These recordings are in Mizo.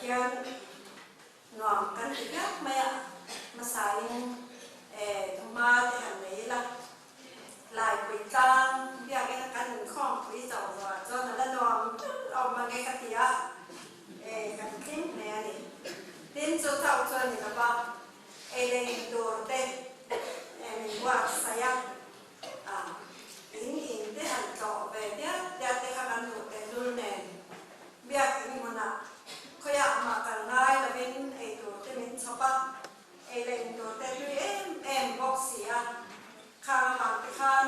Pathian nuam kan ti viau mai a, hmasain thawhma te han nei ila, Laipui tlang biakina kan inkhawmpui chauh zawhah chuan a la nuam ṭeuh awm ang e ka ti a, kan tling hle a ni. Tin, chu chauh chu a ni lo va, ei leh in tur te min buatsaih a, in in te han tlawh ve diat diat te kha kan duh tehlul nen biakin hmunah khawiah mah kal ngai lovin ei tur te min chhawp a, ei leh in tur te hlui em em bawk si a, khang avang te khan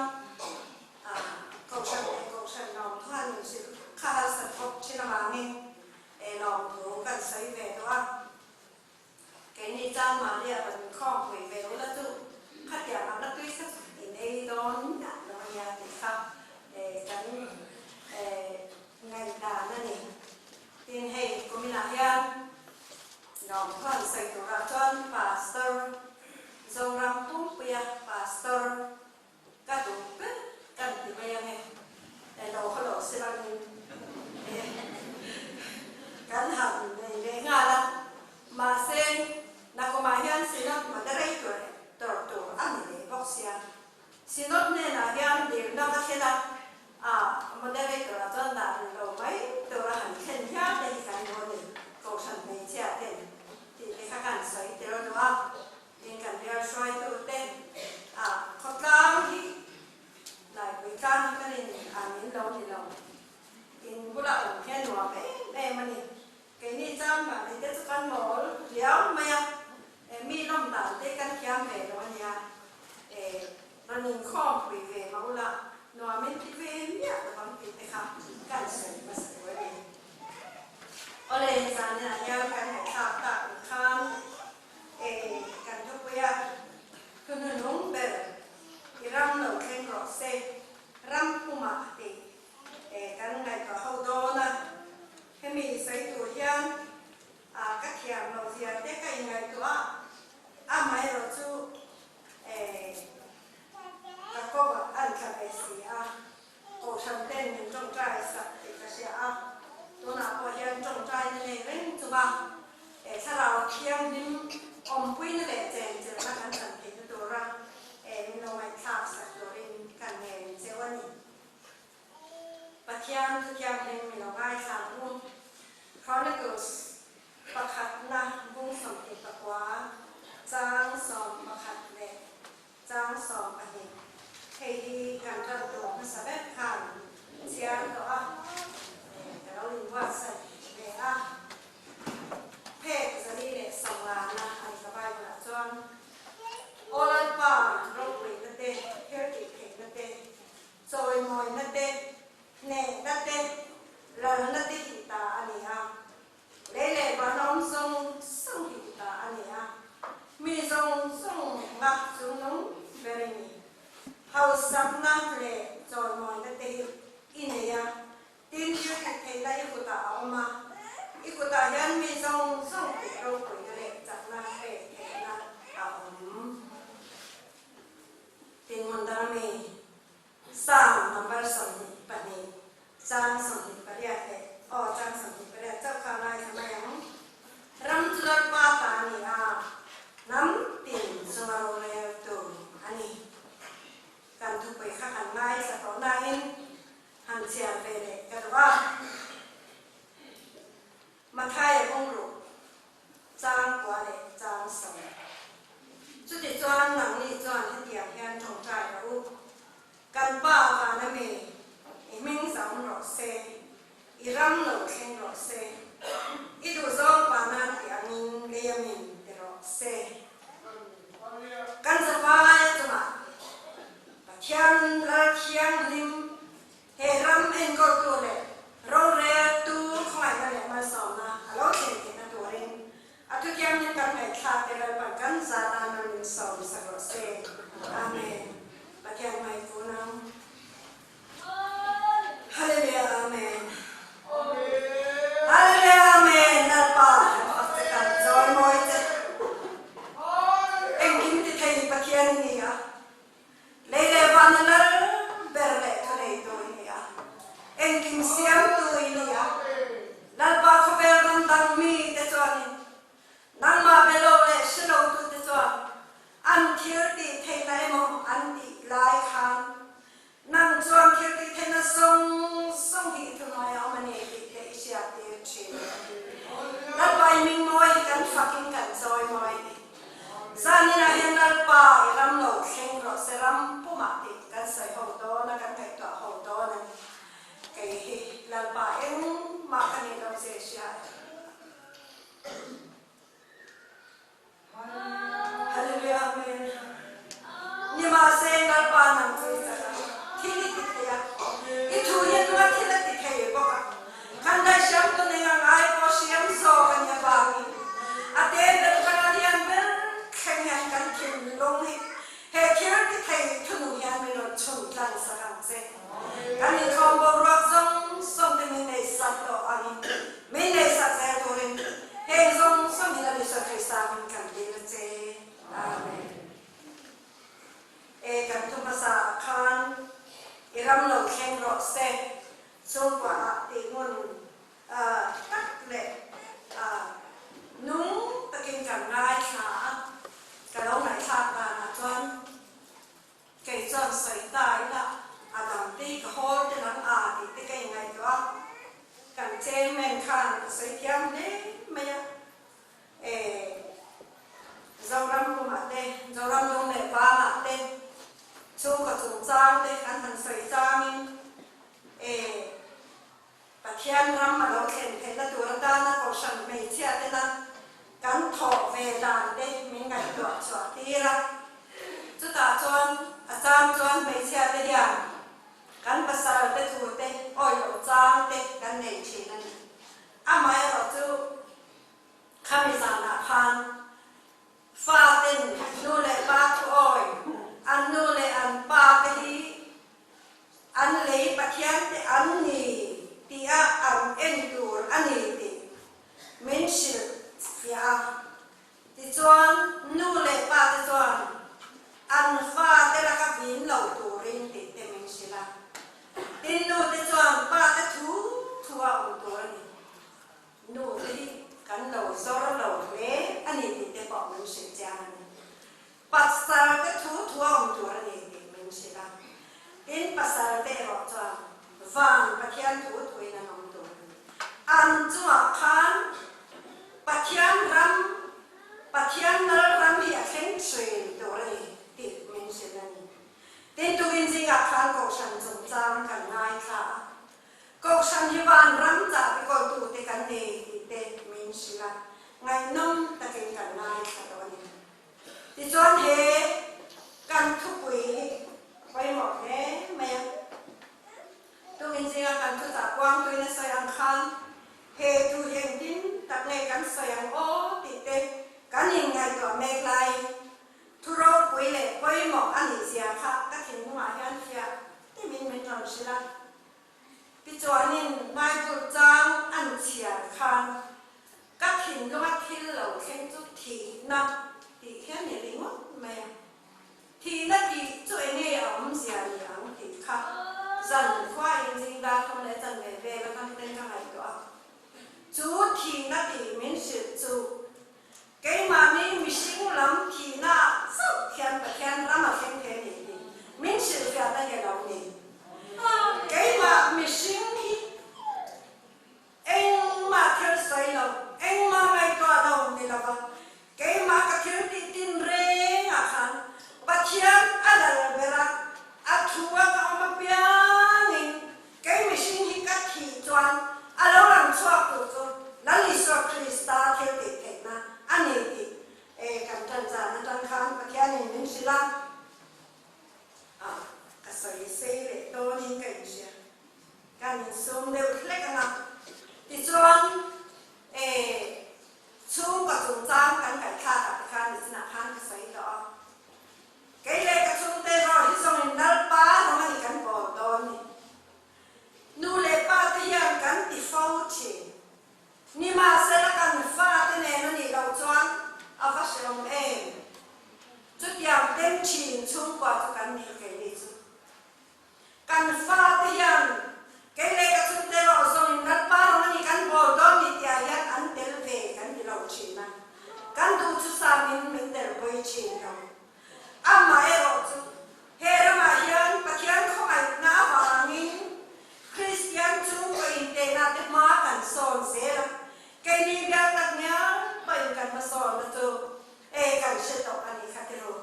kohhran leh kohhran lawm thu han inhrilh kha harsat bawk thin avangin lawmthu kan sawi ve duh a. Keini chuan mahni a rawn inkhawmpui ve ula chu khatiang ang a tui kha chu in ei dawn miah lo a nia tih kha kan ngaihdan a ni. Tin, hei kuminah hian Lawmthuan sawi turah chuan Pastor Zoram Pumpuia Pastor Ka duh ber kan ti mai ange, elo khaw lo se langin kan han nei leh nghal a, mahse nakumah hian Synod Moderator tur a ni leh bawk sia, Synod hnenah hian dirna va thlen a, a Moderator ah chuan dah rih lo mai tura han thlen hial te hi kan duh a ni, Kohhran hmeichhia ten tih te kha kan sawi tel duh a. Tin kan bial hruaitute ah khawtlang hi Laipui tlang hi kan in an in lo ni lo. In bula awm hi a nuam em em a ni. Keini chang mahni te chu kan mawl riau mai a, mi lawm dan te kan thiam ve lo a nia. Rawn inkhawmpui ve mah ula nuam in ti ve miah lo ang tih te kha kan sawi hmasa duh a ni. Awle, zaninah hian kan ngaihthlak tak ang khan E, kan thupui a, thununung ber i ram lo thleng rawh se, ram pumah tih e kan ngaihtuah ho dawn a, hemi sawi tur hian a ka thiam loh zia te ka inngaihtuah a, amaherawh chu e ka kawngah an tla ve si a, kohhran ten min tawngtai sak tih ka hria a, tunah pawh hian tawngtaina nei reng chunga he thlarau thianghlim awmpuina leh chenchilhna kan chan theihna tura he min lo ngaihthlak sak turin ka ngen cheu a ni. Pathian thu thianghlim min lo ngaithla ang u. Chronicles pakhatna bung 29 chang 11 leh Chang 12, Hei hi kan ran tur hmasa vek khan chhiar tawh a, ka lo inbuatsaih ve a. Phek 450 a ni ka Bible ah chuan, Aw Lalpa, ropuina te, thil tih theihna te, chawimawina te, hnehna te, lalna te hi ta a ni a. Lei leh van awm zawng zawng hi ta a ni a, mi zawng zawng ngah chung nung ber i ni. Hausakna leh chawimawina te hi i nei a, tin thil theih theihna i kutah a awm a, i kutah hian mi zawng zawng tih ropuina leh chakna pek theihna a awm. Tin hmun dang ami Psalm number 22, chang 28 leh aw chang 28 chauh kha ngaithla mai ang. Ram chu Lalpa ta a ni a, hnam tin chunga roreltu a ni. Kan thupui kha kan ngaithla tawh nain han chhiar ve leh ka duh a. Mathaia bawngruh chang kua leh chang sawm. Chutichuan nangni chuan hetiang hian tawngtai rawh u, Kan Pa vana mi, i hming zam rawh se, i ram lo thleng rawh se, i duhzawng vana tih angin lei amin ti rawh se. Kan zapai chungah Pathian Lal Thianghlim He ram enkawltu leh roreltu khawngaihna leh malsawmna a lo thlen theihna turin a thutiangin kan ngaihthlak te Lalpan kan zat a man min sawm sak rawh se. Amen. Pathian hmaikun ang. Hallelujah Amen. Hallelujah Amen. Lalpa kan fak che kan chawi mawi che. Engkim ti thei Pathian i ni a. Lei leh vana lal ber leh thuneitu i ni a, engkim siamtu i ni a, Lalpa khawvel ram dang mite chu thil tih theihna emaw an tih lai khan nang chuan thil tih theihna zawng zawng hi i thuhnuai a awm a ni tih te i hriattir thin. Lalpa i mingmawi hi kan fakin kan chawimawi a ni. Zaninah hian Lalpa i ram lo thleng rawh se ram pumah tih kan sawi ho dawn a, kan ngaihtuah ho dawn a ni. Kei hi Lalpa engmah ka nih loh che hria e. Hallelujah Amen. Nimahse Lalpa nang chu i chak a, thil i ti thei a, i thu hian nunga thil a ti thei bawk a. Kan daihriam tun eng ang ai pawh hriam zawk a nih avangin a te ber atanga lian ber thleng hian kan thinlung hi he thil ti thei thunung hian min rawn chhun tlang sak ang che. Kan inkhawm boruak zawng zawng te min nei sak tawh angin min nei sak zel turin heng zawng zawng hi Lal Isua Krista hming kan dil a che. Amen. E kan thu hmasa ah khan i ram lo thleng rawh se. Chhungkua ah tih ngun tak leh nung takin kan ngaithla a, ka lo ngaihthlak danah chuan kei chuan sawi ta ila a dang te hi ka hawl te lang a tih te ka inngaihtuah a, kan chairman khan a sawi thiam hle mai a, e Zoram pumah te, Zoram lung leh vangah te chhungkaw chungchang te an han sawi changin E Pathian ram a lo thlen theihna tur atana Kohhran hmeichhia tena kan thawh ve dan te min ngaihtuah chhuah tir a. Chutah chuan a chang chuan hmeichhia te hian kan pasal te thu te awih loh chang te kan nei thin a ni. Amaherawh chu khami zanah khan Faten nu leh pa thu awi, an nu leh an pa te hi an lei Pathian te an ni tia an en tur a ni tih min hrilh fiah a. Tichuan nu leh pa te chuan an fa te laka vin lo turin tih te min hrilh a. Tin nu te chuan pa te thu thu a awm tur a ni. Nu te hi kan lo zawr lo hle a ni tih te pawh min hrilh chiang a ni. Pasal te thu thu a awm tur a ni tih min hrilh a. Tin, pasal te erawh chuan van Pathian thu thuin an awm tur a ni. An chungah khan Pathian ram, Pathian lal ram hi a thleng thin tur a ni tih min hrilh a ni. Tin, tukin zingah khan Kohhran chungchang kan ngaithla a. Kohhran hi vanram chahbi kawltute kan nei tih te min hrilh a, ngaihnawm takin kan ngaithla tawh a ni. Tichuan he kan thupui hi a pawimawh hle mai a, tumin zinga kan thuchah kuangtuin a sawi ang khan he thu hi engtin tak nge kan sawi ang aw tih te kan inngaihtuah mek laiin thu ropui leh pawimawh a nih zia kha ka thinlungah hian fiah timin min rawn hrilh a. Tichuanin Bible chang an chhiar khan ka thinlunga thil lo thleng chu thihna tih hian ni ringawt mai a. Thihna tih chu enge a awmzia ni ang tih kha zan khua inzing dar thum leh chanve vel atang ten ka ngaihtuah a. Chu thihna tih min hrilh chu keimahni mihring lam thihna ah chauh hian Pathian ram a thleng thei a ni tih min hrilhfiahna hi a lo ni. Keimah mihring hi engmah thil sawi lo, engmah ngaihtuah lo ni lova, keimah ka thil tih tin reng ah khan Pathian a lal ber a, a thu a ka awm apiangin Kei mihring hi ka thih chuan a lo lang chhuak tur chu Lal Isua Krista thil tih theihna a ni tih e kan tan zan atang khan Pathianin min hrilh a, a ka sawi sei leh dawnin ka inhria. Kan insum deuh hlek ang a, tichuan e chhungkaw chungchang kan ngaihthlak ah te khan nichinah khan ka sawi tawh a. Kei leh ka chhungte erawh hi zawngin Lalpa rawng a ni kan bawl dawn ni. Nu leh pa te hian kan ti fo thin. Nimahsela kan fa te nen a nih loh chuan a va hrehawm em? Chutiang ten thin chhungkua chu kan ni keini chu. Kan fa te hian kei leh ka chhungte erawh zawngin. Keini bial tak ngial pawhin kan hmasawnna chu e kan hre tawh a nih kha ti ru.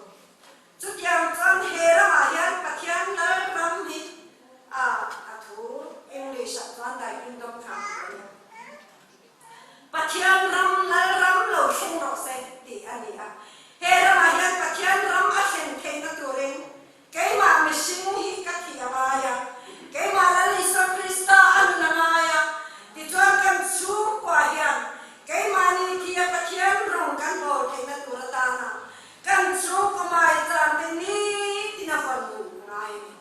Chutiang chuan he ramah hian Pathian lal ram hi a a thu English ah chuan Thy Kingdom Come tih a ni a. Pathian ram lal ram lo thleng rawh se tih a ni a. He ramah hian Pathian ram a thlen theihna turin Keimah mihring hi ka thih a ngai a, keimah Lal Isua Krista a nun a ngai a, tichuan kan chhungkua hian keimahni thi a Pathian rawng kan hawl theihna tur atana kan chhungkaw maicham te nitin a vawn nun a ngai a ni.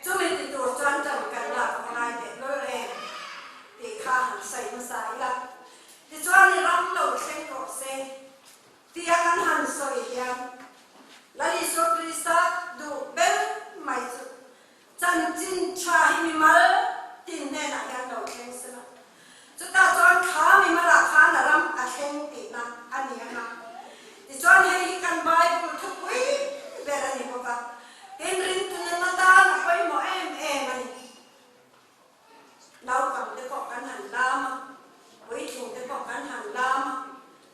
Chumi ti tur chuan ṭan kan lak a va ngai teh lul em tih kha han sawi hmasa ila, tichuan i ram lo thleng rawh se. Tia kan han sawi hian Lal Isua Krista duh ber mai chu chanchin tha hi mimal tin hnenah hian lo thleng se la, chutah chuan thla mimalah khan a ram a thleng tihna a ni ang a. Tichuan hei hi kan Bible thupui ber a ni bawk a, tin ringtu nunna tan a pawimawh em em a ni. Naupang te pawh kan han lam a, puitling te pawh kan han lam a,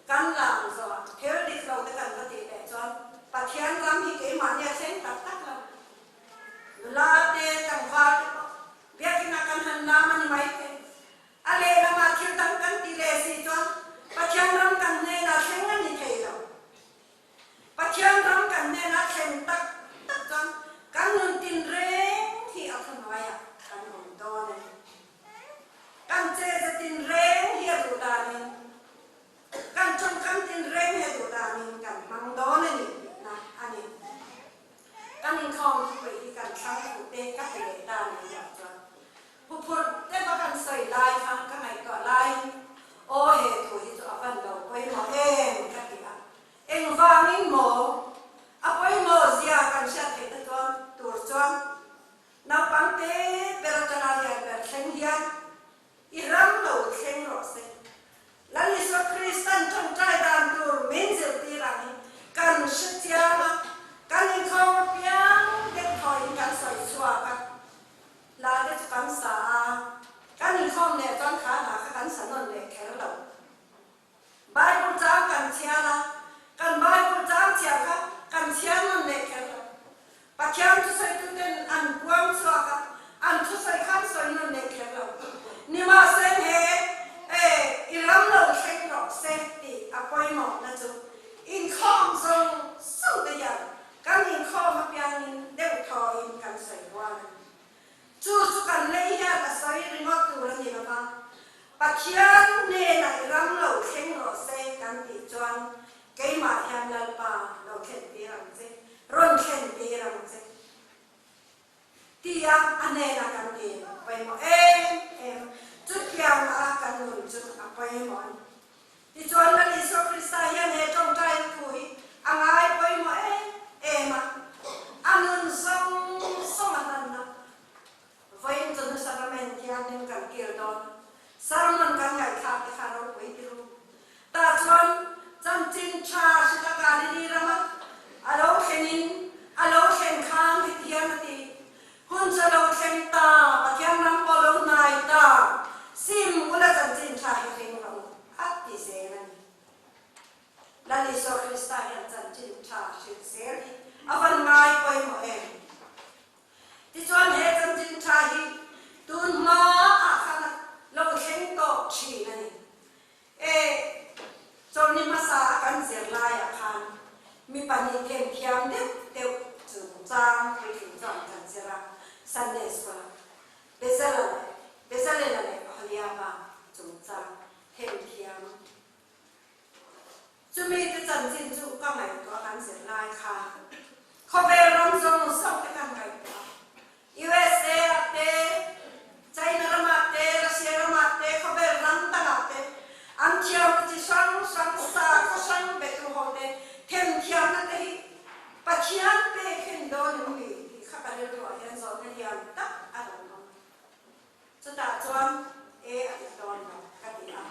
kan lam zawh thil dik lo te kan va tih leh chuan Pathian ram hi keimahni a thleng tak tak lo. Nula te, tlangval te pawh biakina kan han lam a ni mai thei. A lehlamah thil dang kan tih leh si chuan Pathian ram kan hnenah thleng a ni thei lo. Pathian ram kan hnena thlen tak tak chuan kan nun tin reng hi a thuhnuaiah kan awm dawn a ni. Kan cheza tin reng hi a duh danin, kan tawngkam tin reng hi a duh danin kan hmang dawn a ni tihna a ni. Kan inkhawm thupui hi kan thlang fuh te ka ti leh ta ni tihah chuan Huphurh deuh a kan sawi lai kha ka ngaihtuah laiin aw he thu hi chu a van lo pawimawh em ka ti a, engvangin maw a pawimawh zia kan hriat theihna chuan tur chuan naupang te ber atanga lian ber thleng hian i ram lo thleng rawh se. Lal Isua Kristan tawngtai dan tur min zirtir angin kan hre chiang a, kan inkhawm apiang deuh thawiin kan sawi chhuak a. Hla te chu kan sa a, kan inkhawm leh chuan kha hla kha kan sa nawn leh kher lo. Bible chang kan chhiar a, kan Bible chang chhiar kha kan chhiar nawn leh kher lo. Pathian thusawitu ten an puang chhuak a, an thusawi kha an sawi nawn leh kher lo. Nimahse he e i ram lo thleng rawh se tih a pawimawhna chu inkhawm zawng zawng te hian Kan inkhawm apiangin deuh thawhin kan sawi rual a ni. Chu chu kan lei hian a sawi ringawt tur a ni lo va, Pathian hnenah i ram lo thleng rawh se kan tih chuan keimah hian Lalpa lo thlen tir ang che, rawn thlen tir ang che tia a hnenah kan dil a pawimawh em em a, chutiang a kan nun chu a pawimawh a ni. Tichuan Lal Isua Krista hian he tawngtaina thu hi a ngai pawimawh em em a, a nun zawng zawng a hlanna. Vawiin chawhnu sacrament thianghlim kan kir dawn a, sermon kan ngaihthlak te kha ropui ti ru. Tah chuan chanchin tha hrilh a Galilee rama a lo thlenin a lo thlen khan heti hian a ti, Hun chu a lo thleng ta, Pathian ram pawh a lo hnai ta, sim ula chanchin tha hi ring rawh u, a ti zel a ni. Lal Isua Krista hian chanchin tha hrilh zel hi a van ngai pawimawh em? Tichuan he chanchin tha hi tun hma ah khan a lo thleng tawh thin a ni. E, chawlhni hmasa a kan zir laiah khan mi pahnih themthiam deuh deuh chungchang puitling chuan kan zir a, Sunday School-ah Bezala leh Bezalela leh Aholiaba chungchang themthiam. Chumi te chanchin chu ka ngaihtuah kan zir lai khan khawvel ram zawng zawng te kan ngaihtuah a, USA ah te, China ramah te, Russia ramah te, khawvel ram dangah te an thiamna chi hrang hrang, sakhaw hrang betu ho te themthiamna te hi Pathian pek hen dawn em ni tih kha ka rilruah hian zawhna lian tak a rawn awm. Chutah chuan e a ti dawn lo ka ti a.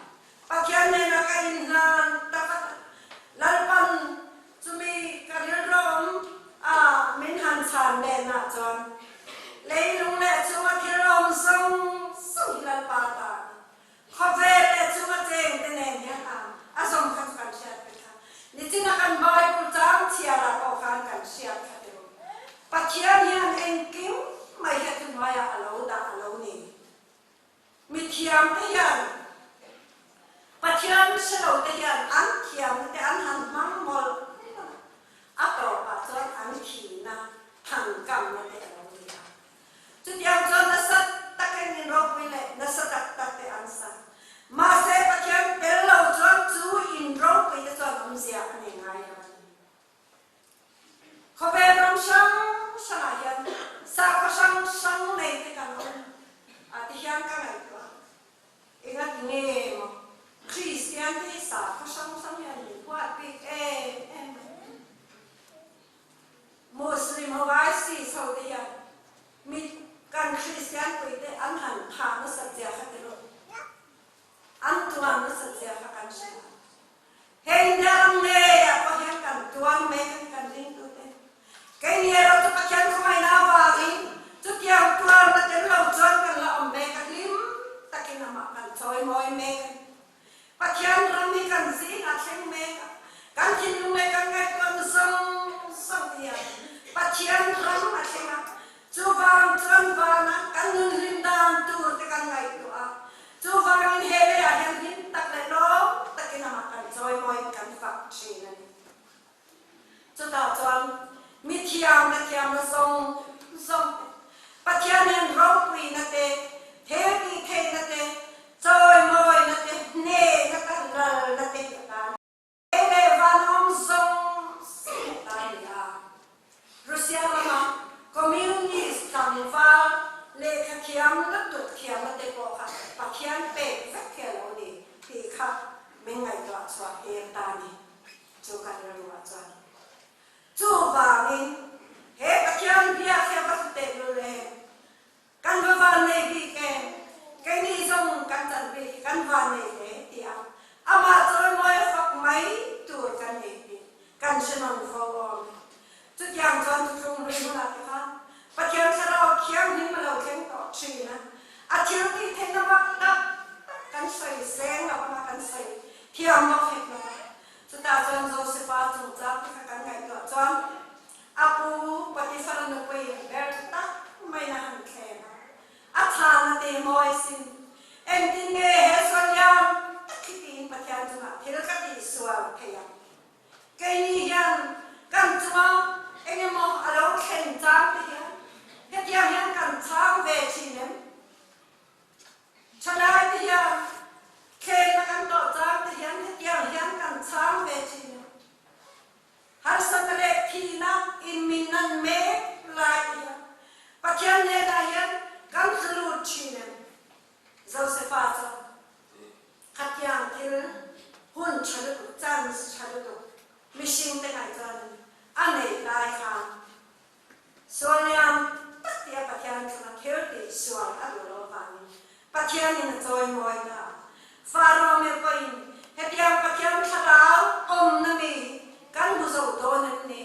Pathian nena ka inhlan tak a, Lalpan chumi ka rilruawm a min han chhan nenah chuan leilung leh chunga thil awm zawng zawng hi Lalpa ta a ni. Khawvel. Mithiamte hian Pathian hre lo te hian an thiamna te an han hmang mawlh mawlh a, a tawpah chuan an thihna thangkamna te a lo ni a. Chutiang chuan nasa takin in ropui leh nasa tak tak te an sa. Mahse Pathian tel lo chuan chu in ropui te chuan awmzia a nei ngai lo a ni. Khawvel ram hrang hrangah hian sakhaw hrang hrang nei te kan awm a ti hian ka ngaihtuah a. Engati nge maw Kristian te hi sakhaw hrang hrang hian min huat bik em em mai. Muslim ho ISIS ho te hian mi kan Kristian pui te an han thah nasat zia kha ti rawh. An tuan nasat zia kha kan hria. He India ram ngeiah pawh hian kan tuan mek a ni kan ringtute. Keini erawh chu Pathian khawngaihna avangin chutiang tuarna tel lo chuan kan la awm mek a, hlim takin amah kan chawimawi mek a ni. Pathian ram hi kan zingah thleng mek a, kan thinlung leh kan ngaihtuahna zawng zawng te hian Pathian ram a thleng a, chuvang chuan vana kan nun hlim dan tur te kan ngaihtuah a, chuvangin he leiah hian hlim tak leh lawm takin amah kan chawimawiin kan fak thin a ni. Chutah chuan mi thiamna thiamna zawng zawng te, Pathian hian ropuina te, thiltih theihna te, chawimawina te, hnehna te, lalna te hi a tan a. Lei leh van awm zawng zawng hi a tan a ni a. Russia lama Communist tlangval lehkha thiam lutuk thiamna te pawh kha Pathian pek vek hi a lo ni tih kha min ngaihtuah chhuah tir ta a ni. Chu kan rilruah chuan chuvangin he Pathian biak hi a va hlu teh lul em? Kan va van nei bik em? Keini zawng kan chan bik hi kan van nei hle ti a, amah chawimawi a fak mai tur kan nei tih kan hre nawn fo awm e. Chutiang chuan thuthlung hlui hmunah te khan Pathian thlarau thianghlim a lo thleng tawh thin a, a thil tih theihna mak tak tak kan sawi seng lo anga kan sawi thiam bawk hek lo a. Chutah chuan Josefa chungchang te kha kan ngaihtuah chuan a pu Potifara nupui ber tak maiin a han thlem a, a chhana te mawi sin. Engtin nge he sual lian tak hi tiin Pathian chungah thil ka tihsual thei ang? Keini hian kan chunga eng emaw a lo thlen chang te hian hetiang hian kan chhang ve thin em? Thalai te hian thlenna kan tawh chang te hian hetiang hian kan chhang ve thin em? Harsatna leh thihna in min nan mek lai te hian Pathian hnenah hian kan tlu lut thin em? Josefa chuan Khatiang thil hun tha lutuk, chance tha lutuk mihring te ngaih chuan a neih lai khan sual lian tak tia Pathian chunga thil tih sual a duh loh avangin Pathianin a chawimawi ta a. Faro meuh pawhin hetiang Pathian thlarau awmna mi hi kan hmu zo dawn em ni?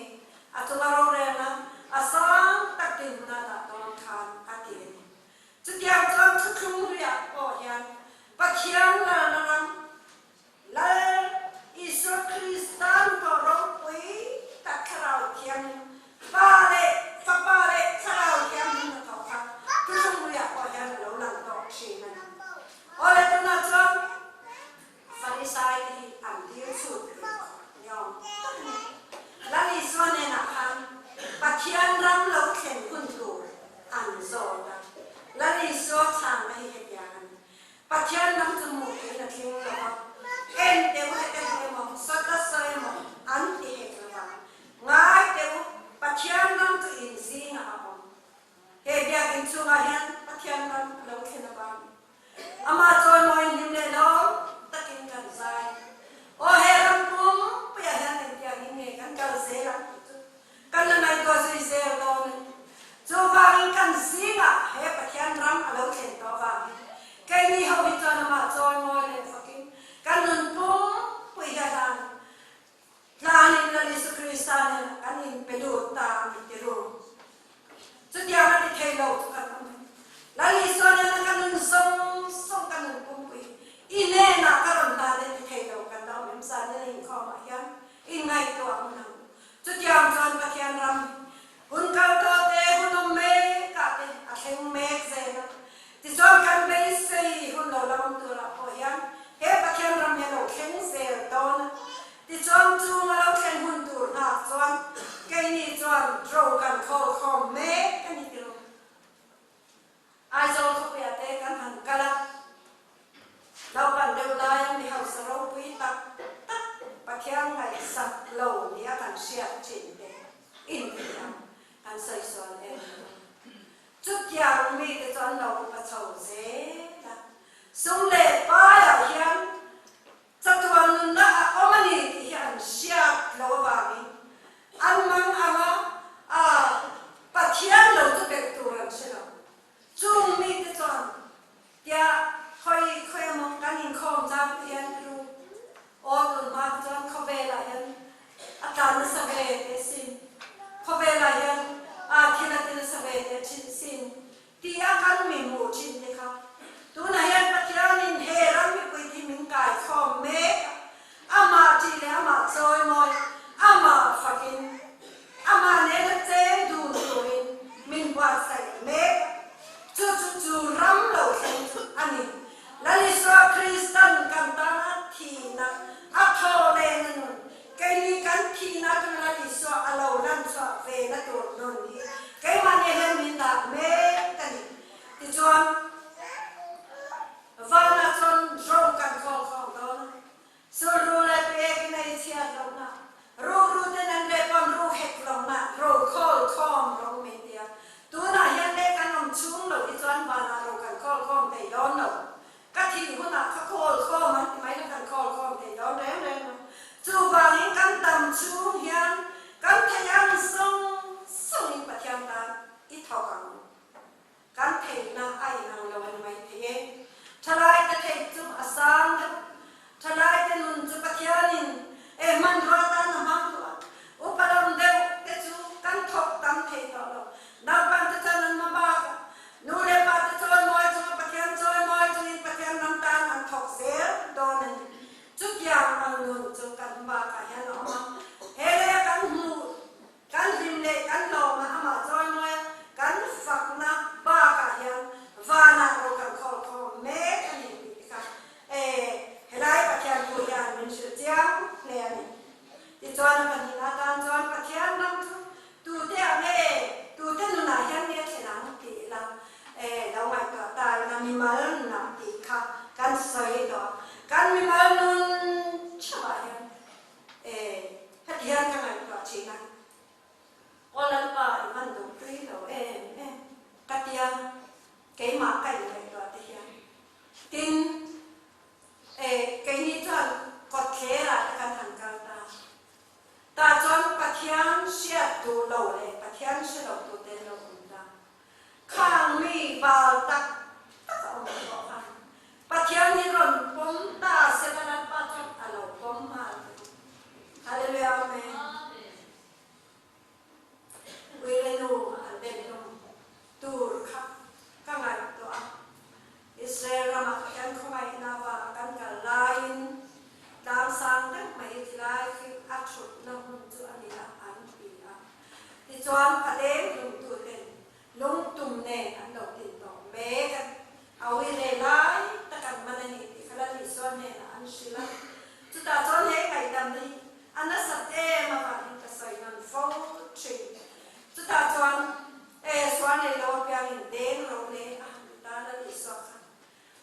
A chunga rorelna a sang tak dinhmun a dah dawn khan a ti a ni. Chutiang chuan thuthlung hluiah pawh hian Pathian lalna ram, Lal Isua Kristan pawh ropui tak Thlarau Thianghlim, Pa leh Fapa leh Thlarau Thianghlim hnathawh kha thuthlung hluiah pawh hian a lo lang tawh thin a ni. Awle tunah chuan Farisai te hi an dil chhut ve niawm tak a ni. Lal Isua hnenah khan Pathian ram lo thlen hun tur an zawt a. Lal Isua chhan. Sum leh paiah hian chatuan nunna a awm a ni tih hi an hriat lo avangin an mang anga a Pathian lo chu belh tur an hre lo. Chung mite chuan tia khawi khawi emaw kan inkhawm chang te hian ru aw tun hma te chuan khawvelah hian a tlan nasa ve teh sin, khawvelah hian a thil a ti nasa ve teh thin sin Ti a kan mi hmuh thin te kha. Tunah hian Pathianin he ram mipui hi min kaikhawm mek a, amah tih leh amah chawimawi, amah fakin, amah nena cheng dun turin min buatsaih mek a. Chu chu chu ram lo thleng chu a ni. Lal Isua Kristan kan tana thihna a thaw lehna nun, Keini kan thihna atanga Lal Isua a lo lan chhuah ve na tur nun hi keimahni hian min dah mek a ni. Tichuan, vanah chuan ro kan khawl khawm dawn a, sulru leh tuiek in a inchhiat lohna, rukru ten an leh pawn ruk hek lohna ro khawl khawm ro min ti a. Tunah hian leh kan awm chhung loh hi chuan vanah ro kan khawl khawm thei dawn lo. Ka thih hunah ka call khawm an ti mai la kan call khawm thei dawn reng reng lo. Chuvangin kan dam chhung hian kan theih ang zawng zawngin Pathian tan i thawk ang u. Kan theihna a inang lo a ni mai thei e. Thalaite theih chu a sang deuh. Thalaite nun chu Pathianin e hmanrua tan a hmang duh a. Upa lam deuh te chu kan thawk tam thei tawh lo. Naupangte chuan an hma bak a, nu leh pa te chawimawi chunga Pathian chawimawi chungin Pathian ram tan an thawk zel dawn a ni. Chutiang ang nun chu kan hma bakah hian a awm a. He leia kan hmuh, kan hlim leh kan lawm a, amah chawimawi a, kan fakna bakah hian vanah ro kan khawl khawm mek a ni tih te kha e helai Pathian thu hian min hrilh chiang hle a ni. Tichuan a pahnihna atan chuan Pathian ram chu Tute ah nge, tute nunah hian nge thlen ang tih ila e lo ngaihtuah ta ila mimal nunah tih kha kan sawi tawh a, kan mimal nun theuhah hian e heti hian ka ngaihtuah thin a, Aw Lalpa i van duh tui lo em em ka tia keimah ka inngaihtuah te hian tin e keini chuan kawtthlerah te kan han kal ta. Tah chuan Pathian hriat duh lo leh Pathian hre lo tute an lo awm ta. Khang mi val tak tak a awm pawh khan Pathian hi rawn pawm ta se la Lalpa chuan a lo pawm nghal ta. Hallelujah Amen. Uirenu an den hlawm tur kha ka ngaihtuah a. Israel ramah Pathian khawngaihna avanga kan kal laiin tlang sang deuh mai hi tilai khi a thutna hmun chu a ni a an ti a. Tichuan a leng hlumtuten lungtum nen an lo tin tawh mek a. A uire lai tak an man a ni tih kha Lal Isua hnenah an hrilh a. Chutah chuan he ngaihdamna hi a nasat em avangin ka sawi nawn fo thin. Chutah chuan e sual nei lo apiangin deng ro le a han ti ta Lal Isua kha.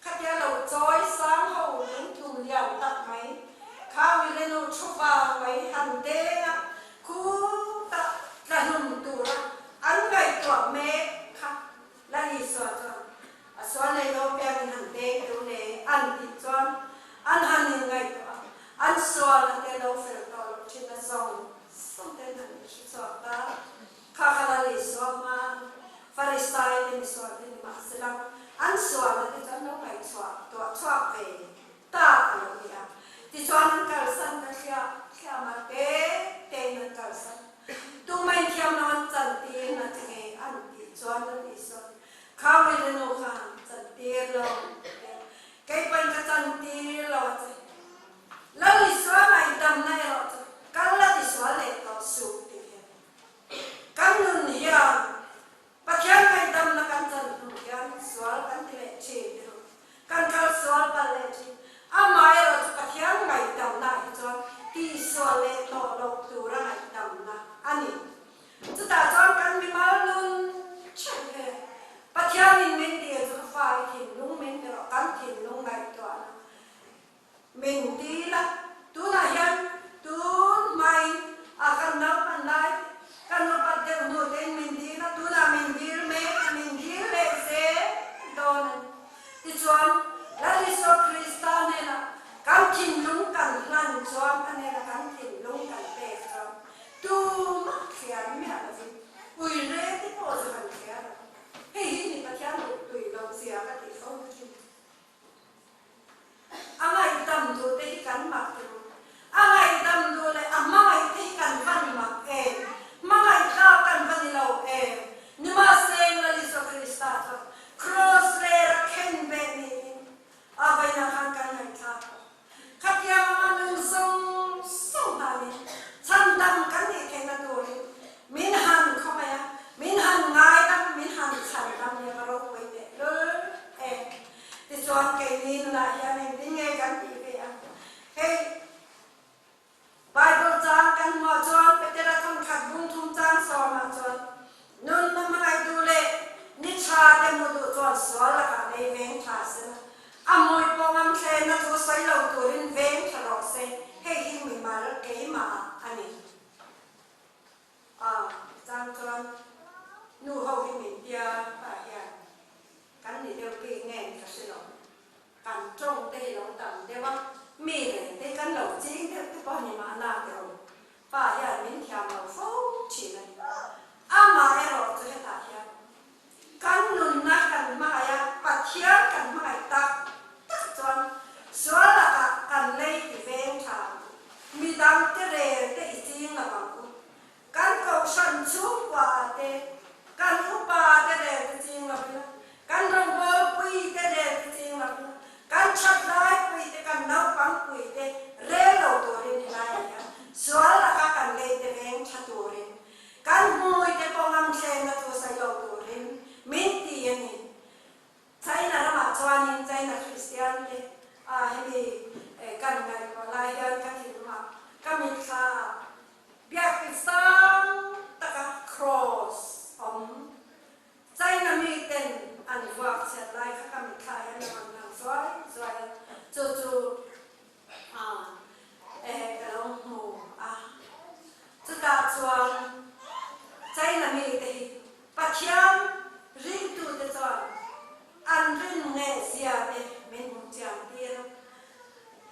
Khatia lo chawi sang ho lungtum lian tak mai kha Milenu thu vang mai han deng a khutah tla hlum tura an ngaihtuah mek kha Lal Isua chuan a sual nei lo piangin han deng deuh le an tih chuan an han inngaihtuah a, an sual a te lo fel tawh loh thin a zawng zawng ten han inhre chhuak ta. Kha kha Lal Isua hmaan Farisai te misual te ni mahsela an sualna te chu an lo ngaihchhuah tuah chhuak ve ta a lo ni a. Tichuan an kalsan ta thliah thliah mal te tein an kalsan. Tumah in thiam lo an chantir na che nge an tih chuan Lal Isua Khawil a nu khan chantir lo tia kei pawhin ka chantir lo a che. Lal Isua ngaihdamna erawh chu kal la tisual leh tawh suh tih hian kan nun hian Pathian ngaihdamna kan chan hnu hian sual kan ti leh thin ti ru. Kan kal sual palh leh thin. Amaherawh chu Pathian ngaihdamna hi chuan tihsual leh tawh loh tura ngaihdamna a ni. Chutah chuan kan mimal nun theuh he Pathianin min dil chu ka fa i thinlung min ti rawh, kan thinlung ngaihtuahna Min dil a, tunah hian tun hmain a kan naupan lai te, kan upat deuh hnu tein min dil a, tunah min dil mek a, min dil leh zel dawn a ni. Tichuan, Lal Isua. Tichuan keini nunah hian engtin nge kan tih ve ang? Hei Bible chang kan hmuah chuan Petera thawnkhat bung thum chang sawmah chuan Nunna hmangaih duh leh ni tha te hmu duh chuan sual lakah lei veng tha sela, a mawi pawh ngam thlenna thu sawi lo turin veng tha rawh se, hei hi mimal keimah ah a ni. A chang chuan nu ho hi min tia pa hian kan ni deuh bik nge ka hre lo, kan tawng te hi lo tam deuh a, mi reng te hi kan lo ching deuh te pawh a ni mahna te ho pa hian min thiam lo fo thin a ni. Amah erawh chu hetah hian kan nunna kan hmangaih a, Pathian kan hmangaih tak tak chuan sual lakah kan lei i veng tha ang u, midang te rel te i ching lo ang u, kan kohhran chhungkua ah te, kan upa te rel te ching lo ila, kan rawngbawlpui te rel te ching lo ila, kan thatlai pui te, kan naupang pui te rel lo turin helai ah hian sual lakah kan lei te veng tha turin Kan hmui te pawh ngam thlenna thu sawi lo turin min ti a ni. China ramah chuanin China Kristian te ah hemi kan ngaihtuah lai hian ka thinlungah ka mitthla ah biakpit sang taka cross awm China mi ten an vuak chhiat lai kha ka mitthla hian a rawn lang zuai zuai a, chu chu ka lo hmu a. Chutah chuan China mite hi Pathian ringtute chuan an rin ngeh zia te min hmuh chiang tir a,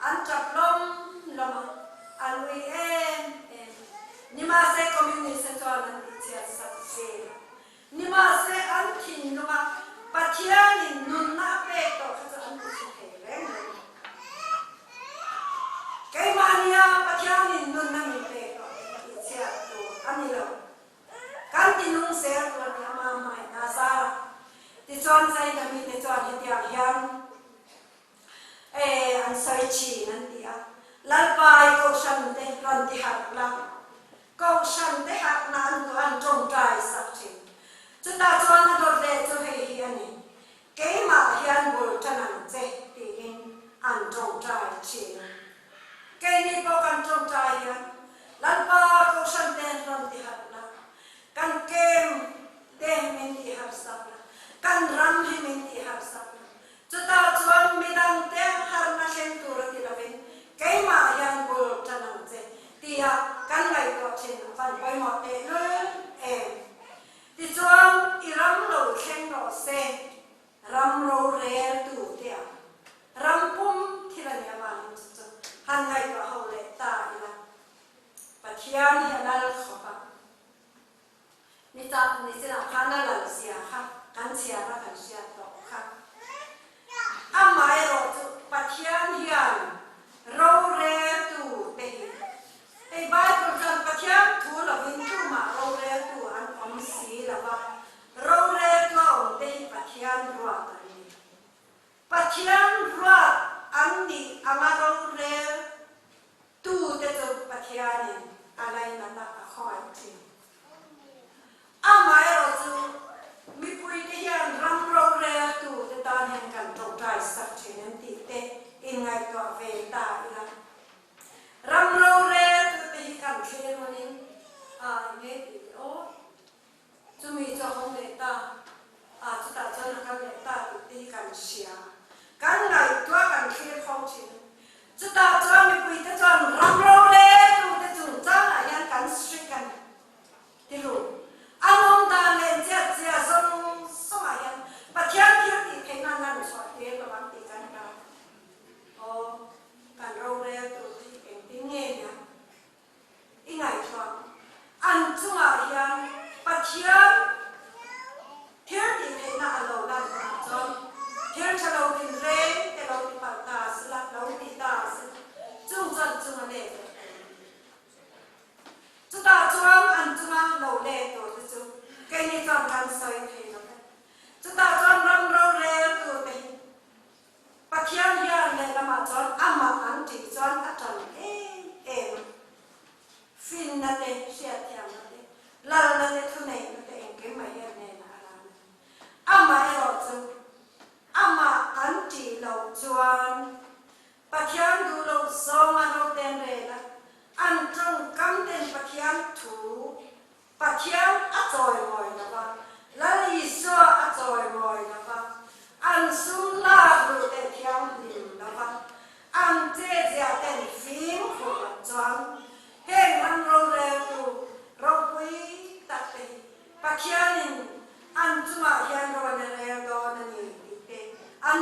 an tap lawm lawm a, an ui em em. Nimahse Communist te chuan an tihchhiat sak zel a. Nimahse an thinlunga Pathianin nunna a pek tawh kha chu an tichhe thei reng reng lo. Keimahnia Pathianin nunna min pek tawh hi tihchhiat tur a ni lo. Kan tinung zel tur a ni ama hmangaihna zara. Tichuan China mite chuan hetiang hian e an sawi thin an ti a, Lalpa i Kohhran te rawn ti harh la, Kohhran te harhna an duh an tawngtai sak thin. Chutah chuan a dawt leh chu hei hi a ni, Keimah hian bul tan ang che tiin an tawngtai thin a. Keini pawh kan tawngtai hian Lalpa Kohhran te rawn ti harh la, kan kem te min ti harh sak la, kan ram hi min ti harh sak la, Chutah chuan midangte harhna thleng tur a ti lovin keimah hian bul tan ang che tia.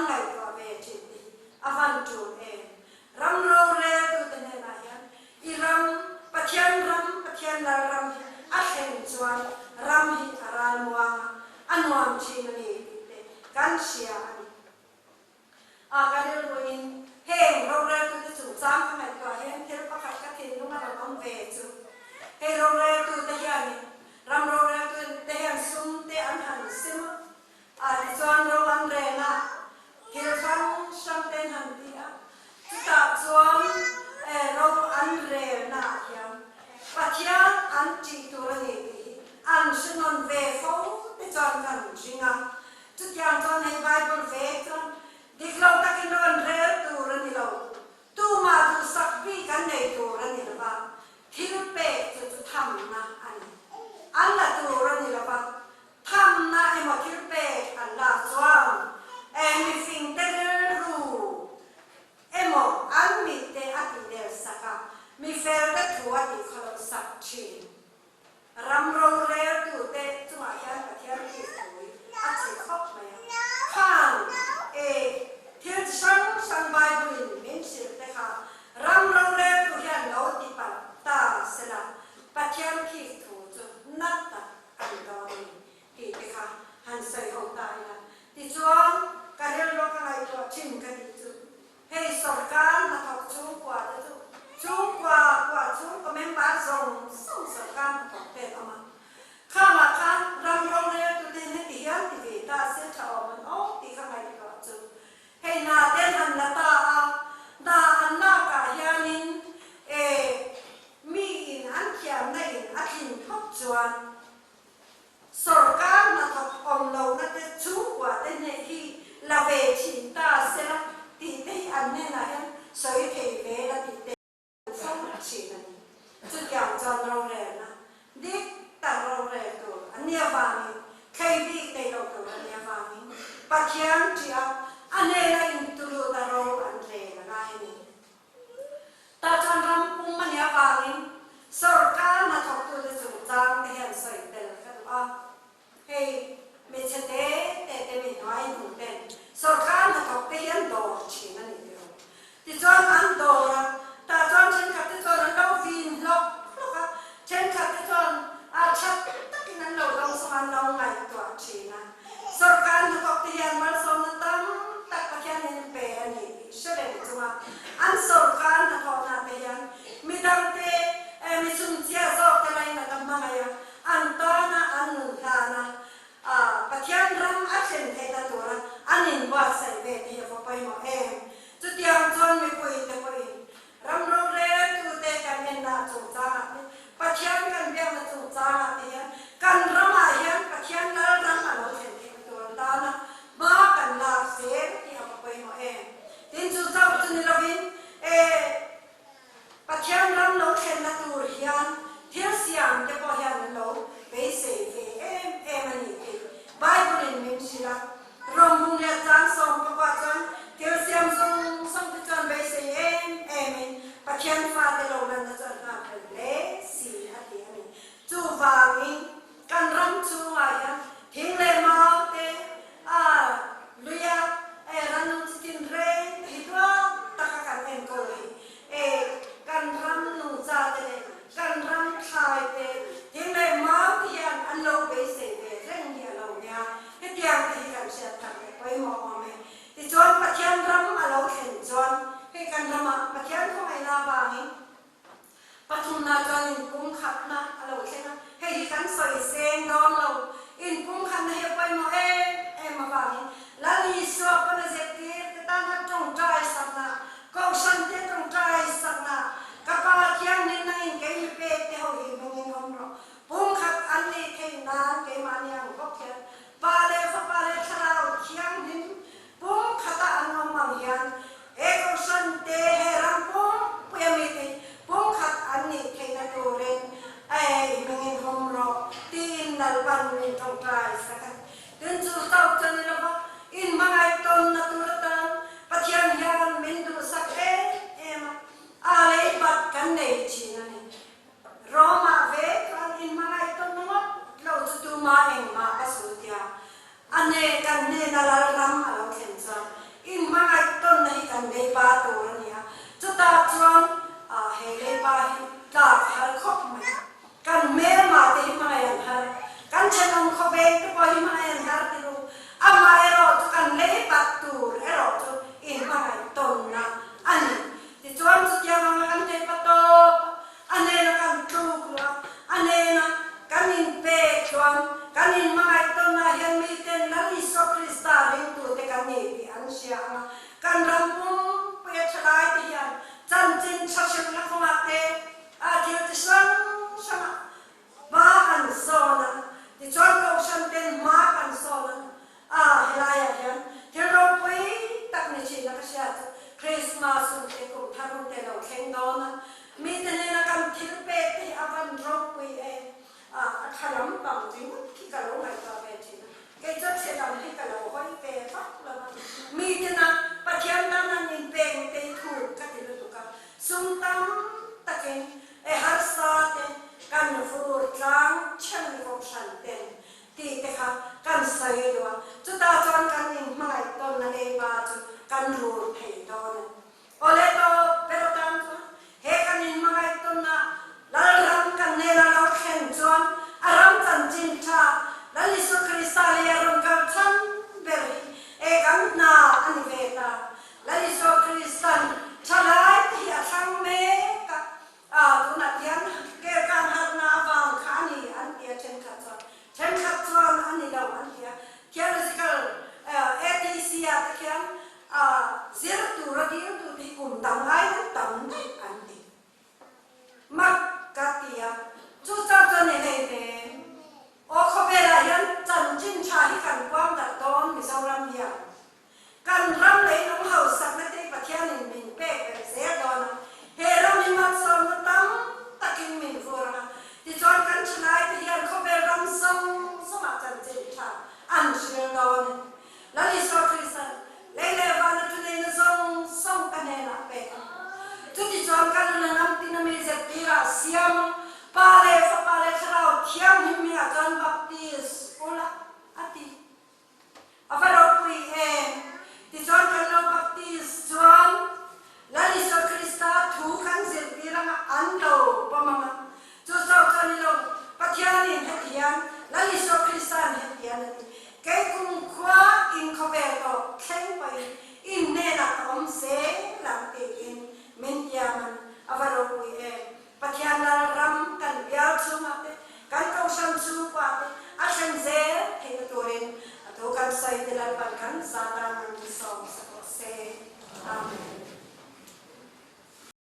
ngaihtuah ve thin te hi a van tul em? Ram roreltute hnenah hian i ram, Pathian ram, Pathian lal ram hi a thlen chuan ram hi a ral muang a, a nuam thin a ni tih te kan hria a ni. A ka rilruin heng roreltute chungchang ka ngaihtuah hian thil pakhat ka thinlung a rawn awm ve chu hei roreltute hianin ram roreltute hian sum te an han sim a, a tichuan ro an rel a, thil hrang hrang te an han ti a, chutah chuan ro an relnaah hian Pathian an ṭih tur a ni tih hi an hre nawn ve fo te chuan kan ring a. Chutiang chuan hei Bible vek chuan dik lo takin rawn rel tur a ni lo, tumah duhsak bik an nei tur a ni lo va, thil pek chu chu thamna a ni. An la tur a ni lo va, thamna emaw thil pek an lak chuan eh mifing te rilru emaw an mit te a tih del sak a, mifel te thu a tih khawloh sak thin. Ram roreltute chungah hian Pathian thil thui a che khawp mai a. Khan e, thil chi hrang hrang Bible-in min hrilh te kha ram roreltu hian lo ti palh ta sela, Pathian thil thu chu na tak a ni dawn a ni tih te kha han sawi ho ta ila. Tichuan, ka rilru ka ngaihtuah thin ka tih chu Hei sorkar hnathawk chhungkua te chu chhungkua kua chhungkaw member zawng zawng sorkar hnathawk te an awm a. Khangah khan ram roreltu te heti hian ti ve ta se tha awm an awm tih kha ngaihtuah chu hei hna ten han la ta a, hna an lakah hianin e mi in an thiamna in a thlin phawt chuan Sorkar hnathawk awm lohna te chhungkua te hneh hi la ve thin ta sela tih te hi an hnenah hian sawi thei ve la tih te an fo thin a ni. Chutiang chuan rorelna dik tak rorel tur an nih avangin thlei bik nei lo tur an nih avangin Pathian ṭih a a hnena intulut a ro an rel a ngai a ni. Tah chuan ram pum a nih avangin sorkar hnathawktute chungchang te hian sawi tel ka duh a. Hei hmeichhe te te te mi hnuai hnu ten sorkar hnathawk te hi an dawr thin a ni tiraw. Tichuan an dawr a, tah chuan thenkhat te chuan an lo vin hlawk hlawk a, thenkhat te chuan a that takin an lo dawngsawng a, an lo ngaihtuah thin a. Sorkar hnathawk te hian malsawmna tam tak Pathianin pe a ni tih hre reng chunga an sorkar hnathawhna te hian midangte mi chhungchhia zawk te lainat a hmangaih a, an tana an nun hlana Pathian ram a thlen theihna tura an inbuatsaih ve te hi a va pawimawh em. Chutiang chuan mipui te pawhin Ram roreltute kan enna chungchangah te, Pathian kan biakna chungchangah te hian kan ramah hian Pathian lal ram a lo thlen theihna tur an tan a, hma kan lak zel tih a va pawimawh em. Tin, chu chauh chu ni lovin, e, Pathian ram lo thlenna tur hian thil siam te pawh hian an lo beisei ve em em a ni tih Bible-in min hrilh a. Rawng hung leh tlang sawm pakua chuan thil siam. Christmas hun te kum thar hun te lo thleng dawn a, mite hnena kan thil pek te hi a van ropui em? A a thla lampang ringawt khi ka lo ngaihtuah ve thin a, kei chuan hre dang hi ka lo hawi ve vak lo a, mitena Pathian tan an inpek te hi thuk ka ti lutuk a, sum tam takin e harsa te kan vur tlang thian kohhran ten tih te kha kan sawi duh a, chutah chuan kan inhmangaih tawnna leiba chu kan rur thei.